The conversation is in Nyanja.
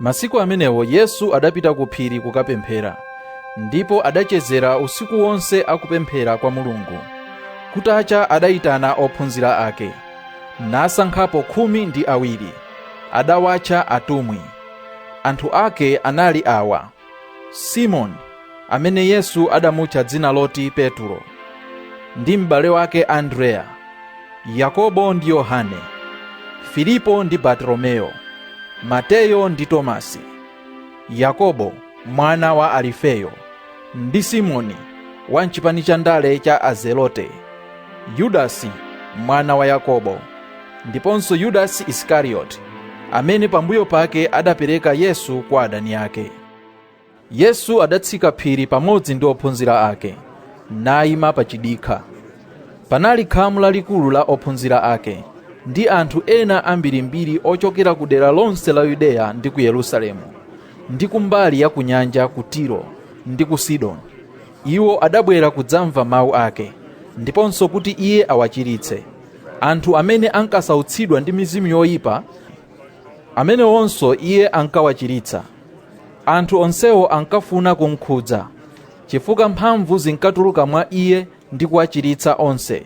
Masiku amenewo Yesu adapita ku phiri kukapemphera, ndipo adachezera usiku wonse akupemphera kwa Mulungu. Kutacha adayitana ophunzira ake, nasankhapo 12. Adawatcha atumwi. Anthu ake anali awa: Simoni, amene Yesu adamutcha dzina loti Petulo, ndi m'bale wake Andreya, Yakobo ndi Yohane, Filipo ndi Bartolomeyo, Mateyo ndi Tomasi, Yakobo mwana wa Alifeyo, ndi Simoni wa mchipani cha ndale cha Azelote, Yudasi mwana wa Yakobo, ndiponso Yudasi Isikarioti, amene pambuyo pake adapereka Yesu kwa adani ake. Yesu adatsika phiri pamodzi ndi ophunzira ake, nayima pa chidikha. Panali khamu lalikulu la ophunzira ake ndi anthu ena ambirimbiri ochokera ku dera lonse la Yudeya ndi ku Yerusalemu, ndi kumbali ya kunyanja ku Tiro ndi ku Sidoni. Iwo adabwera kudzamva mawu ake, ndiponso kuti iye awachiritse. Anthu amene ankasautsidwa ndi mizimu yoyipa, amenewonso iye ankawachiritsa. Anthu onsewo ankafuna kumkhudza, chifukwa mphamvu zinkatuluka mwa iye ndi kuwachiritsa onse.